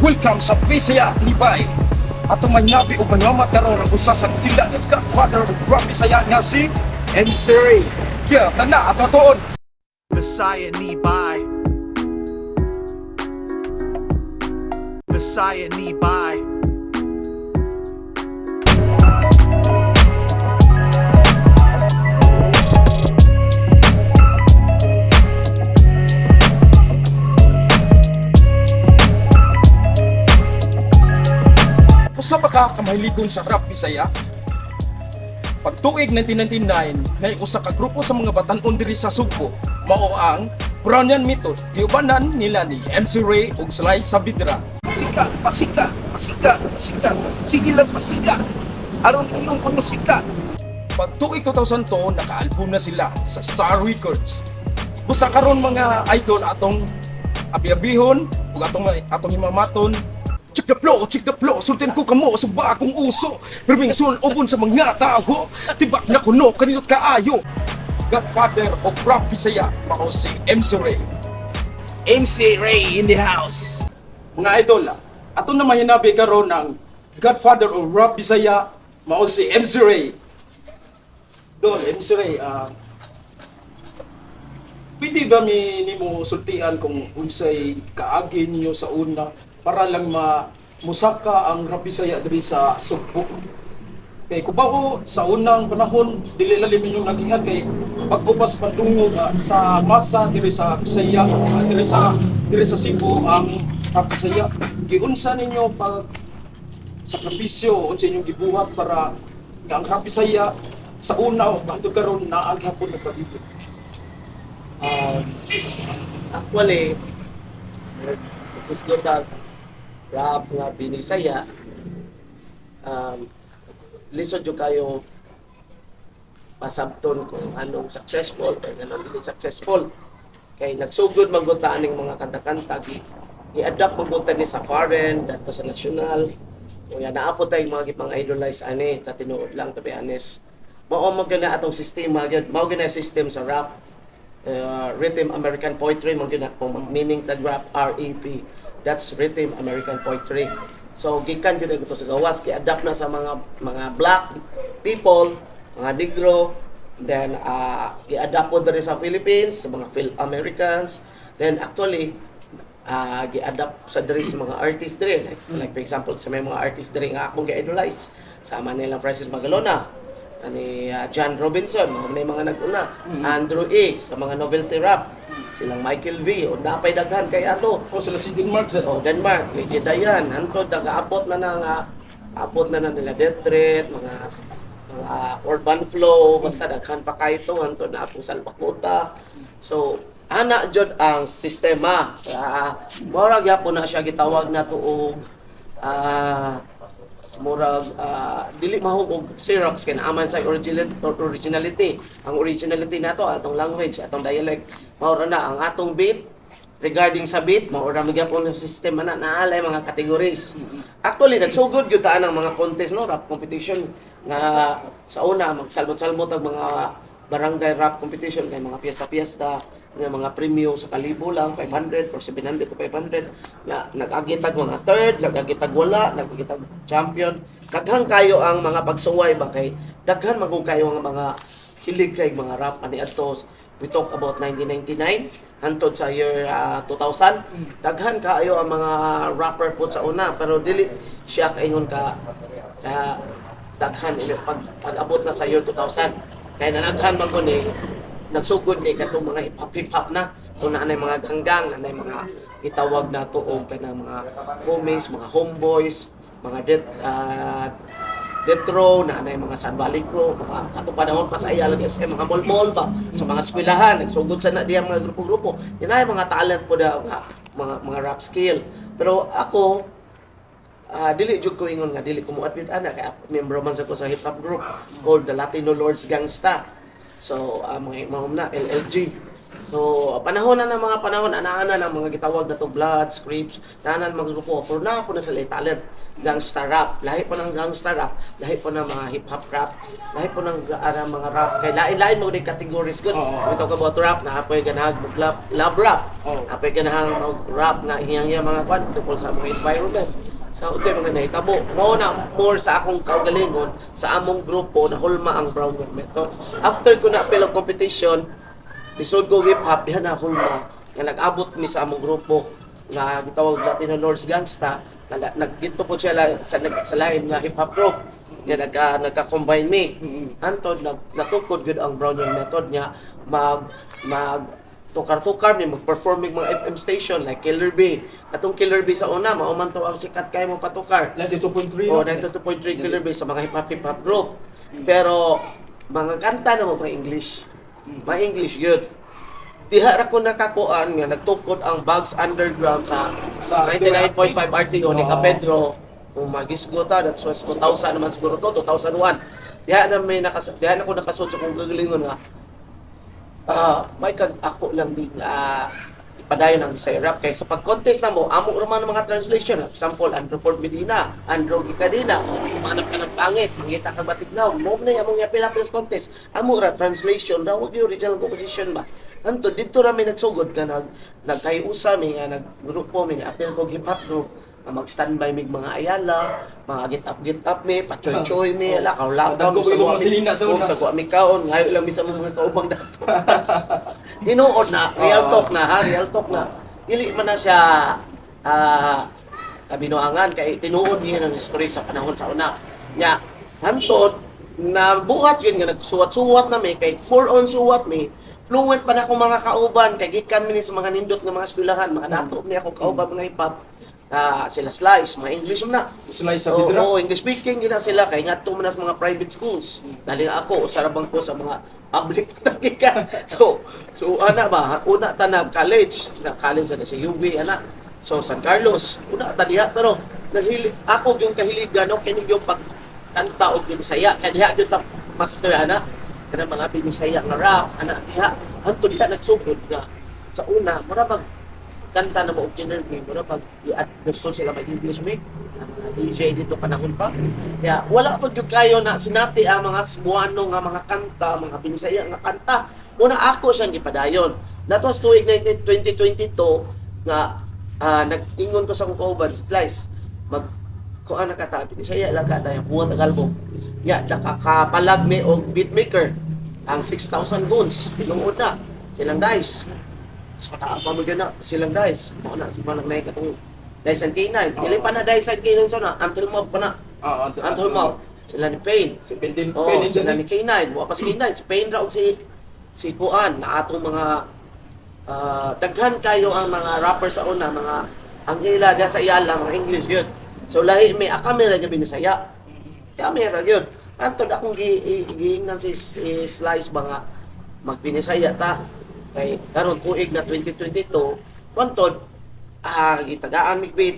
Welcome sa Bisaya ni Bay. Atong manyabi og mangamat karon ang usa sa dila nga Godfather of Rap Bisaya nga si MC Ray. Yeah, tana ato atoon. Messiah Nebai. Messiah Nebai. Usa ba ka kamahiligon sa Rap Bisaya? Pagtuig 1999, nay usa ka grupo sa mga batan-on diri sa Sugbo, mao ang Brownian Method. Giubanan nila ni MC Ray ug Sly Sabidra. Pasika, pasika, pasika, pasika. Sige lang pasika. Aron ilong ko sika. Pagtuig 2002, naka-album na sila sa Star Records. Usa karon, mga idol, atong abi-abihon ug atong himamaton. Check the flow, check the flow, sultin ko kamo sa bagong uso. Pirming sulobon sa mga tao, tibak na kuno kanino't kaayo. Godfather of Rap Bisaya, mao si MC Ray. MC Ray in the house. Mga idol, ato na mahinabi karon ang Godfather of Rap Bisaya, mao si MC Ray. Dol, MC Ray, pwede ba mi nimo sultian kung unsay kaagi niyo sa una para lang ma musaka ang Rap Bisaya diri sa Sugbo? Kay kubaw sa unang panahon dili lalim inyong nagihan kay pag-upas pandungog sa masa diri sa Bisaya, diri sa Cebu ang Rap Bisaya. Giunsa ninyo pag sakripisyo, unsa inyong gibuhat para nga ang Rap Bisaya sa una o hangtod karon naa gihapon nagpabilin? Actually, nag rap nga binisaya, um, lisod jud kayo pasabton kung anong successful or anong dili successful. Kay nagsugod man gud ta aning mga kanta-kanta, gi i-adapt man gud ta ni sa foreign dato sa national. Kuya naapot tay mga mga idolize ani sa tinuod lang, to be honest. Mao man gyud na atong sistema gyud, mao gyud na system sa rap. Rhythm American Poetry man gyud na kung meaning tag rap, RAP. That's Rhythm American Poetry. So gikan gyud to sa gawas, gi-adapt na sa mga black people, mga negro, then gi-adapt po diri sa Philippines sa mga Phil Americans, then actually gi-adapt sa diri sa mga artists diri, like for example sa may mga artists diri nga akong gi-idolize sama nilang Francis Magalona ani, John Robinson, mga may mga nag-una, Andrew A sa mga novelty rap, silang Michael V o napay daghan kay ato. O sila si Denmark sir. O Denmark, Lady Diane, hantod nagaabot na na nga abot na na nila Death Threat, mga Urban Flow, basta daghan pa kayo to hantod na apong Salbakuta. So ana jud ang sistema. Mura gyapon na siya gitawag na og murag dili mahog og Xerox kay naaman sa originality. Ang originality nato atong language, atong dialect. Mao ra na ang atong beat. Regarding sa beat, mao ra magyapon ang sistema na naalay mga categories. Actually, nagsugod gyud ta ang mga contest, no, rap competition nga sa una magsalmot-salmot ang mga barangay rap competition kay mga fiesta-fiesta nga mga premyo sa kalibo lang, 500 or 700 to 500, nga nag-agitag mga third, nag-agitag wala, nag-agitag champion. Daghan kayo ang mga pagsuway ba kay daghan man kayo ang mga hilig kay mga rap ani adto. We talk about 1999 hantod sa year 2000. Daghan kaayo ang mga rapper po sa una, pero dili siya kaingon ka daghan ini pag abot na sa year 2000 kay nanaghan man ko ni nagsugod ni katong mga hip hop hip hop na to na anay mga ganggang, anay mga gitawag na to og kanang mga homies, mga homeboys, mga death row na anay mga San Valley Crew, mga katong panahon pa sa iya lagi sa mga mall-mall ba sa mga eskwelahan nagsugod sa na diya mga grupo-grupo. Yun ay mga talent po da mga rap skill, pero ako dili jud ko ingon nga dili ko mo admit ana kay member man sa ko sa hip hop group called the Latino Lords Gangsta. So mga na LLG. So, panahon na ng mga panahon, ana-ana ng mga gitawag na to Bloods, Crips, naanan mga grupo, pero naa po na sila talent. Gangsta rap, lahi po ng gangsta rap, lahi po ng mga hip hop rap, lahi po ng mga rap. Kay lain-lain mo ni categories good. Oo. We talk about rap, naa po'y ganahag mag love, love rap. Oo. Naa po'y ganahang mag rap nga iyang iyang mga kwan tungkol sa mga environment sa unsay mga nahitabo. Mao na more sa akong kaugalingon sa among grupo na hulma ang Brown Young Method. After ko na appeal og competition, lisod ko hip hop diha na hulma nga nag-abot mi sa among grupo nga gitawag Latino Lords Gangsta na nagdito po siya sa lain nga hip hop group nga nagka-combine mi. Antod natukod gyud ang Brown Young Method nga mag mag tukar-tukar mi mag-perform mig mga FM station like Killer B. Atong Killer B sa una mao man to ang sikat kay mo patukar. 92.3, Oh, no? 92.3 Killer B sa mga hip-hop hip-hop group. Pero mga kanta na mo mga English. Mga English yun. Diha ra ko nakakuan nga nagtukod ang Bugs Underground sa, Sa 99.5 RTO ni Oo. Kapedro. Kung magisgo ta, that was 2000 naman siguro to, 2001. Diha na ko nakasud sa kong gagalingon nga may kag ako lang din ipadayon ang Bisaya rap kay sa pag-contest na mo amo ra man ang mga translation. For example, Andrew Ford Medina, Andrew Gicadena, manap ka ng pangit, mangita ka batignaw mo na among yapil-apil sa contest, amo ra translation ra, wag yung original composition ba. Anto didto ra may nagsugod ka nagkayusa mi nga naggrupo mi, apil kog hip hop group nga mag-standby mig mga ayala, mga get up get up mi, pachoy-choy mi, ala kaulakaw Dagko mi ko yung mga silina sa una. sa kuha mi kaon, ngayo lang mi sa mga kaubang dato. Tinuod na, real talk na ha, real talk na. Dili man na siya kabinuangan kay tinuod niya ng history sa panahon sa una. Nya, hantod na buhat yun nga nagsuwat-suwat na mi kay more on suwat mi. Fluent pa na akong mga kauban kay gikan mi ni sa mga nindot nga mga eskwelahan, mga nato ni akong kauban mga hip hop. Sila Slice, mga English man na. Slice sa Oo, bidra. oo, English speaking gina sila kay ngadto man na sa mga private schools. Dali ako usa ra bang ko sa mga public ka. So ana ba, una ta na college, na college na sa UV ana. So San Carlos, una ta diha pero nahili ako yung kahiligan no kini yung pag kanta og Bisaya kay diha gyud ta master ana kana mga Bisaya nga rap ana diha hanto diha nagsugod nga sa una mura mag kanta na mo og energy mura pag i-add gusto sila mag English make ang mga DJ dito panahon pa kaya wala pa gyud kayo na sinati ang mga Cebuano nga mga kanta, mga Binisaya nga kanta. Muna ako siyang gipadayon. That was tuig 19 2022 nga nag-ingon ko sa akong kauban, "Guys, mag kuan na ka ta, Binisaya lang ka tayo buhat ang album." Ya nakakapalag mi og beatmaker ang 6,000 Guns tinuod na silang Dice. So naapa mo na silang Dice. Mao na sa mga naik katong Dice and K9. Dili pa na Dice and K9 sa na Until Mob pa na. Until Mob. Sila ni Payne. Si Pendin, Oh, Pendin sila ni K9. Wa pa si K9. Si Payne ra og si si Kuan na atong mga daghan kayo ang mga rapper sa una, mga ang ila diha sa iyala mga English yun. So lahi may akame ra gyud Binisaya. Kami ra gyud. Antod akong giingnan si Slice ba nga magbinisaya ta kay karon tuig na 2022 kontod gitagaan mig beat,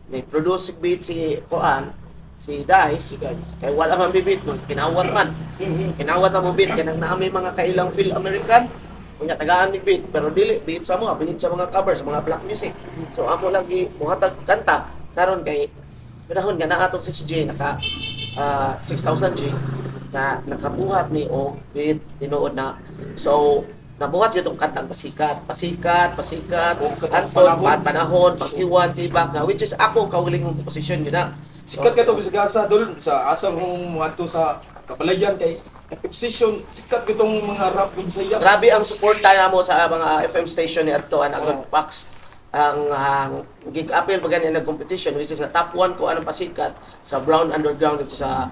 may produce beat si Kuan, si Dice, kay wala man bibit man kinawat man kinawat ang beat kay nang naami mga kailang Phil American unya tagaan mig beat pero dili beat sa mga beat sa mga cover sa mga black music. So amo lagi muhatag kanta karon kay panahon nga naa atong 6G naka 6000G na nakabuhat ni og beat tinuod na. So nabuhat gyud tong kantang Pasikat, Pasikat, Pasikat. Og katong Anton panahon. Panahon pag-iwan tibak nga which is ako kaugalingong komposisyon yun na. Sikat ka to bisag asa dol sa asa mong moadto sa Kabalayan kay position sikat gitong mga rap ug Bisaya. Grabe ang suporta namo sa mga FM station ni adto ang Agad Oo. Pax. Ang gig appeal pa gani nag competition which is na top 1 ko anong pasikat sa Brown Underground dito sa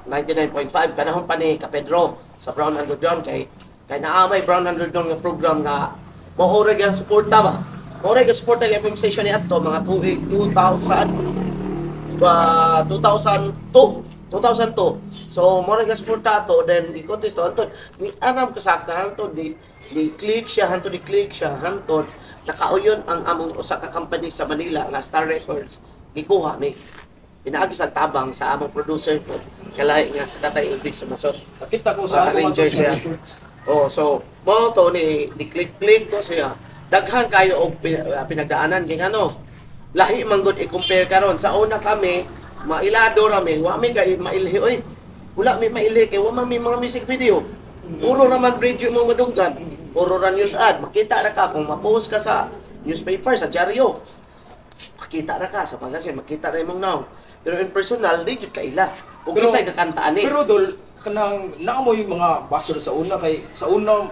99.5 panahon pa ni Kapedro sa Brown Underground kay kay naa may Brown Underground nga program nga mao ra gyud ang suporta ba. Mao ra gyud suporta ang FM station ni adto mga tuig 2000 2002 2002. So mo ra suporta ato, then di contest to antod ni anam kasaka hantod di di click siya hantod di click siya hantod nakauyon ang among usa ka company sa Manila nga Star Records. Gikuha mi pinaagi sa tabang sa among producer ko kalahi nga sa Tatay Elvis Sumusot. Nakita ko sa Mga ako arranger ato sa siya. records. Oh, so mao to ni click-click to siya. Daghan kayo og pinagdaanan kay ngano. Lahi man gud i-compare karon. Sa una kami, mailado ra mi, wa mi kay mailhi oy. Wala mi mailhi kay wa man mi mga music video. Puro ra man radio mo madunggan. Puro ra news ad. Makita ra ka kung ma-post ka sa newspaper, sa dyaryo. Makita ra ka sa magazine, makita ra imong naong. Pero in personal, di jud kaila. Kung kisay kakantaan ni. Pero dol, kanang naamoy mga basher sa una kay sa una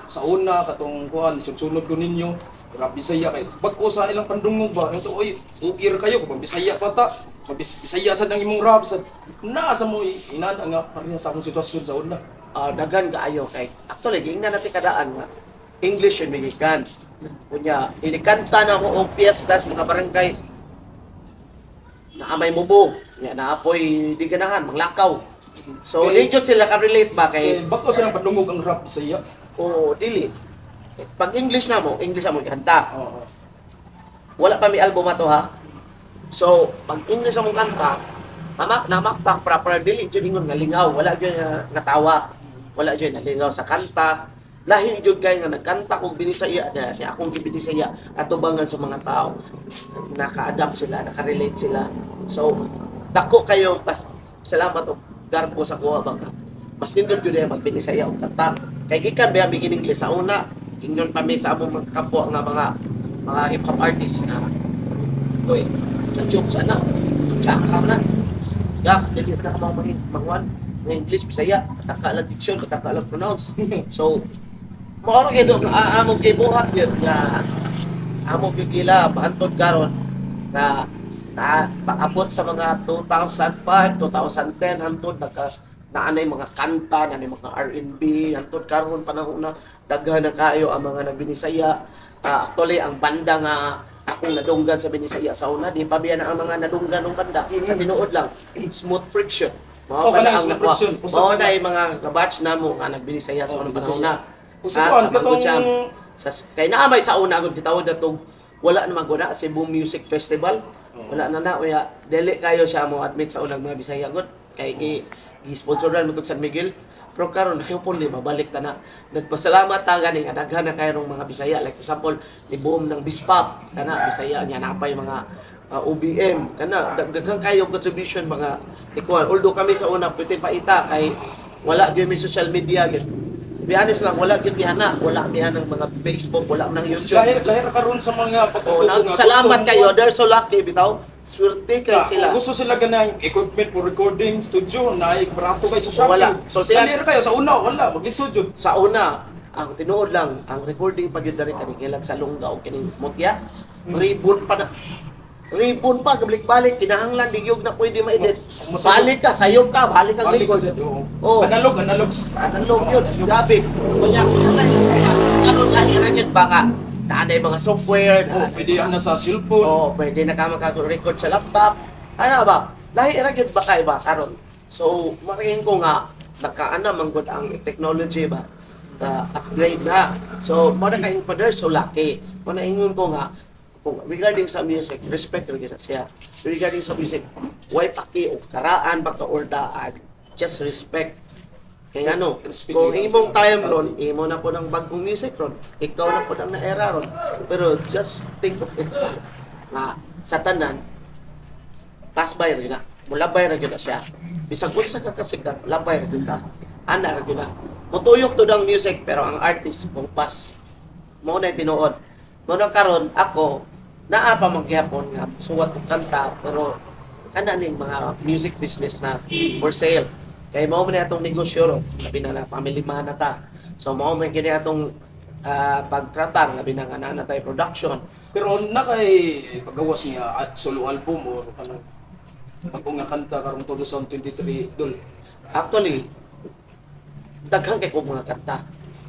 katong kuan sunod ko ninyo rap Bisaya kay bag-o sa ilang pandungog ba ito, oy, ukir kayo kung Bisaya pa ta, Bisaya sad ang imong rap sad naa sa mo inan nga pareha sa akong sitwasyon sa una. Ah, daghan kaayo kay actually giingnan natin kadaan nga English yun migikan. Unya, inikanta na ako og piyesta sa mga barangay. Naa may mubo, nya naapoy di ganahan, manglakaw. So, Eh, di jud sila ka-relate ba kay kay bag-o sa ilang pandungog ang rap Bisaya. O dili. Pag English na mo, English amo kanta. Oo. Wala pa mi album ato ha. So, pag English among kanta, mamak namakpak proper dili jud ingon nga lingaw, wala jud nga tawa. Wala jud nalingaw sa kanta. Lahi jud kay nga nagkanta kog binisaya na niya akong gibinisaya atubangan sa mga tao. Naka-adapt sila, naka-relate sila. So, dako kayo pas salamat og garbo sa kuha ba nga. Mas nindot jud ay magbinisaya og kanta. Kay gikan ba mi English sa una, ingnon pa mi sa among mga kapwa nga mga hip hop artist na, "Uy, sa sana, tsaka na. Ya, dili na ka mga mangwan, mga English, Bisaya, kataka lang diction, kataka lang pronounce." So, mao ra gyud ang among gibuhat yun nga among gyud gila maantod karon na na paabot sa mga 2005, 2010 hantod nagka naanay mga kanta, naanay mga R&B, hantod karon panahon na daghan na kaayo ang mga nagbinisaya. Ah, actually ang banda nga akong nadunggan sa Binisaya sa una, di pa biya na ang mga nadunggan ng banda. Sa tinuod lang, Smooth Friction. Mao Oh, pa na kanang ang Smooth nakuha. Friction. Usa Mao sila. na yung mga kabatch namo nga nagbinisaya sa Oh, unang panahon Binisaya. na. Usa Ah, kuan sa Mango katong Jam. Sa, kay naamay sa una gud gitawag na tog wala na maguna Cebu Music Festival. Wala na na uya dili kayo siya mo admit sa unang mga Bisaya gud kay gi gi-sponsoran mo tog San Miguel. Pero karon hopefully mabalik ta na. Nagpasalamat ta gani nga daghan na kayo mga Bisaya, like for example ni boom ng Bispap kana Bisaya niya napay mga OBM kana daghan kayo contribution mga ikuan. Although kami sa una pwede paita kay wala gyud may social media gyud. Be honest lang, wala gyud mihana, wala mihana ng mga Facebook, wala nang YouTube. Lahir lahir karon sa mga Oh, pagtutubo nga salamat gusto kayo. mo- They're so lucky bitaw. Swerte kay Na, sila. kung gusto sila ganang equipment for recording studio na ay barato kayo sa Shopee. Wala. So, Lalir kayo sa una, wala maglisod jud. Sa una, ang tinuod lang, ang recording pag yun dari kaning ilang sa lungga o kining mutya, ribbon pa na. Ribbon pa, gabalik-balik, kinahanglan, di gyud na pwede ma-edit. Masayop. Balik ka, sayop ka, balik ka Balik record. sa oo. Oh. Analog, analog. Analog yun, grabe. Kunya, karon lahiran yun baka naanay mga software, Oh, pwede yan na sa cellphone. Oo, pwede na ka maka-record sa laptop. Ano ba? Lahi ra gyud ba kay ba karon? So, maringin ko nga nakaana man gud ang technology ba ka upgrade na. So, mo na kayong father so lucky. Mo na ingon ko nga kung regarding sa music, respect ra gyud na siya. Regarding sa music, way paki og karaan baka or daan, just respect. Kay ano, Respect kung yun. imong time ron, imo na po ng bagong music ron, ikaw na po ang na-era ron. Pero just think of it nga sa tanan, pass by rin na. Mulabay ra gyud na siya. Bisag unsa ka kasikat, labay ra gyud ka. Ana ra gyud na. Mutuyok to ang music pero ang artist mo pass. Mao na tinuod. Mao na karon ako naa pa man gihapon nga suwat og kanta pero kana ning mga music business na for sale. Kay mao man atong negosyo ro, labi na na family man na ta. So mao man kini atong pagtratar labi na nga naa na tay production. Pero na kay pagawas niya at solo album or kanang bago nga kanta karong 2023 dol. Actually, daghan kay kong mga kanta.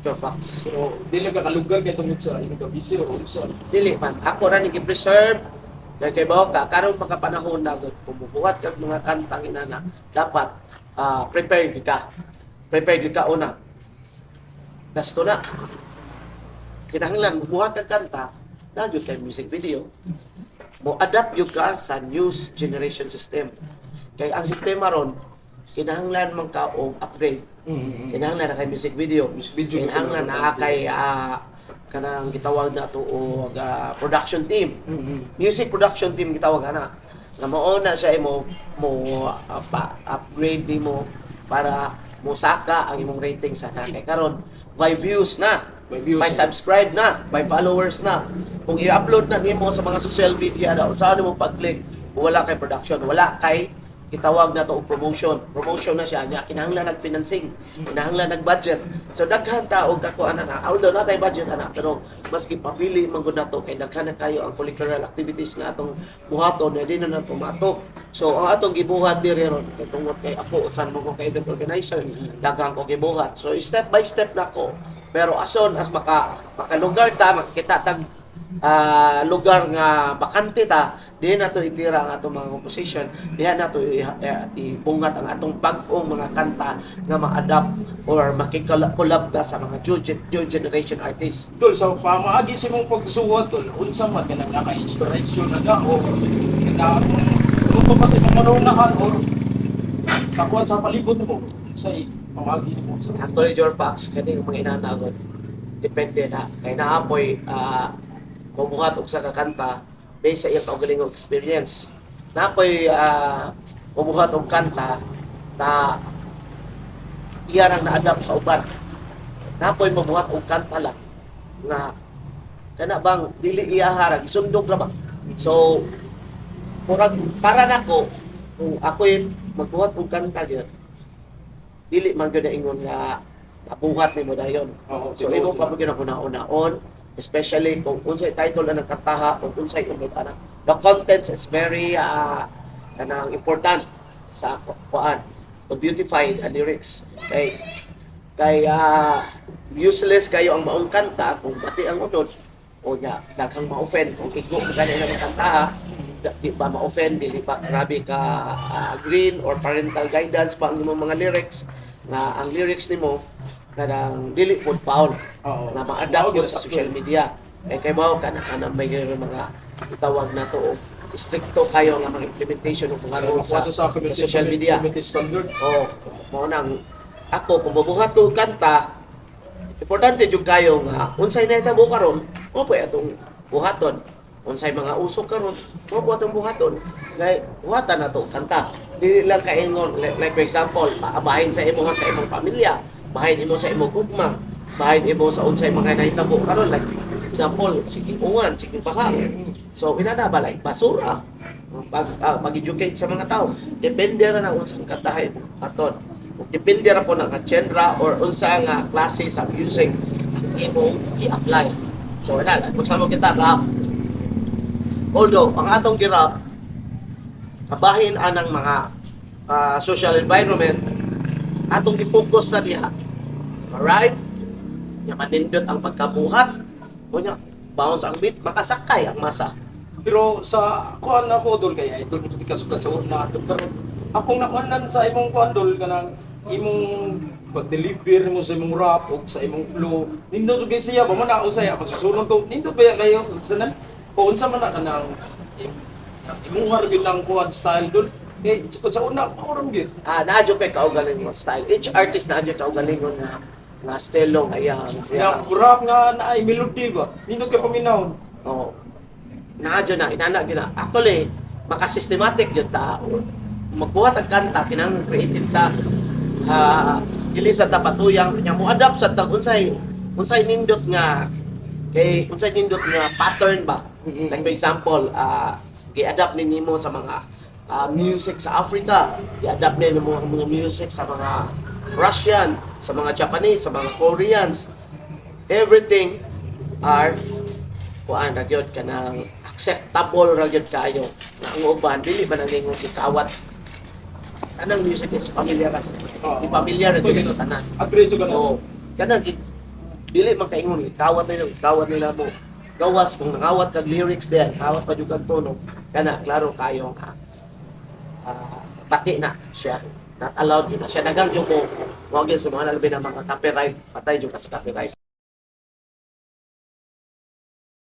Pure facts. Pero dili ka kalugar kay tungod sa imong ka busy or unsa. Dili man. Ako ra ni gi-preserve. Kay kay bawo ka karon pa ka panahon na gud kung mubuhat kag mga kantang inana, dapat prepared gyud ka. Prepared gyud ka una. Gasto na. Kinahanglan mubuhat kag kanta, na gyud kay music video. Mo adapt gyud ka sa news generation system. Kay ang sistema ron kinahanglan man ka og upgrade. Kinahanglan na kay music video. Music video. Kinahanglan na kay kanang gitawag na to og production team. Music production team gitawag ana. Nga mao na siya imo mo pa upgrade nimo para mosaka ang imong rating sa na kay karon by views na, By views by na. subscribe na, by followers na. Kung i-upload na nimo sa mga social media na unsa mo pag-click, wala kay production, wala kay gitawag na to og promotion. Promotion na siya nya kinahanglan nag-financing, kinahanglan nag-budget. So daghan ta og kakuan na, although na tay budget ana, pero maski papili man gud nato kay daghan na kayo ang curricular activities nga atong buhaton na di na nato mato. So ang atong gibuhat diri ron kay tungod kay ako usan mo ko kay event organizer, daghan ko gibuhat. So step by step nako. Pero as soon as makalugar ta, makita tag lugar nga bakante ta, diha nato itira ang atong mga composition, diha nato ibungat ang atong bag-ong mga kanta nga ma-adapt or makikollab ta sa mga new generation artists. Dol, sa pamaagi sa imong pagsuwat, tol, unsa man kanang naka-inspiration na na o na tuto pa sa imong marunahan or sa kuan sa palibot mo sa pamaagi nimo sa Actually, your facts, kani mga inanagon, depende na. Kay naapoy, mabuhat og sa kakanta based sa iyang kaugalingong experience. Naapoy, mabuhat og kanta na iya rang na-adapt sa uban. Naapoy mabuhat og kanta lang nga kana bang dili iya ra gisundog ra ba. So murag para nako kung ako'y magbuhat og kanta gyud, dili man gyud na ingon nga mabuhat nimo dayon. Oo, So tinuod imo pa yun. gyud ang una-unaon, especially kung unsay title na ng kantaha kung unsay unod ana. The contents is very kanang important sa kuan to beautify the lyrics kay kay useless kayo ang maong kanta kung pati ang unod o nya daghang ma-offend kung igo mo gani nga kantaha, di ba ma-offend, dili ba grabe ka green or parental guidance pa ang imong mga lyrics nga ang lyrics nimo kanang dili pod foul nga ma-adapt Mao yun gyud sa social media kay kay mao kana kana may mga itawag na to og stricto kayo nga mga implementation ng mga rules sa, sa sa community, sa social media. Community standards. Oh, mao nang ako kung mabuhat og kanta, importante jud kayo nga unsay nahitabo karon, mo po atong buhaton. Unsay mga uso karon, mo po atong buhaton. Kay buhatan na to kanta. Dili lang kaingon like for example, bahin sa imo nga sa imong pamilya, bahin imo sa imong gugma, bahin imo sa unsay mga nahitabo karon, like example, sige ungan, sige baha. So inana ba, like basura, pag-educate sa mga tao. Depende ra na unsang kantahay aton. Depende ra po na nga genre or unsa nga klase sa music ang imong i-apply. So wala, like, magsama kita rap. Although ang atong gi-rap kabahin anang mga social environment, atong i-focus na diha. Alright? Nya manindot ang pagkabuhat. Unya, bounce ang beat, makasakay ang masa. Pero sa kuan ako dol kay idol mo ka sugad sa una atong karon. Akong nakuanan sa imong kuan dol kanang imong pag-deliver mo sa imong rap o sa imong flow. Nindot jud kay siya ba mo na usay ako susunod ko. Nindot ba kayo sanan? O unsa man na kanang imong ra gyud nang kuan style dol. Kay sugad sa una mao ra gyud. Ah, naa jud kay kaugalingon style. Each artist naa jud kaugalingon nga nga stilo nga iyang Nga rap nga naay melody ba. Nindot kay paminawon. Oh. Naa jud na inana gyud na. Actually, maka-systematic jud ta. Magbuhat ang kanta kinahanglan creative ta. Ha, dili sa ta patuyang nya mo adapt sa tag unsay unsay nindot nga kay unsay nindot nga pattern ba. Like for example, gi-adapt ni nimo sa mga music sa Africa, gi-adapt ni nimo ang mga music sa mga Russian, sa mga Japanese, sa mga Koreans. Everything are kuan ra gyud kanang acceptable ra gyud kayo nga ang uban dili ba nangingon gikawat. Kanang music is familiar ra sa Oo. di familiar ra gyud sa tanan. Agree jud ka na. Oo. Kanang dili man kaingon gikawat nila mo gawas kung nangawat kag lyrics diyan, kawat pa jud kag tono kana, klaro kayo nga pati na siya, not allowed yun na siya, daghang jud mo mo sa mga labi na mga copyright, patay jud ka sa copyright.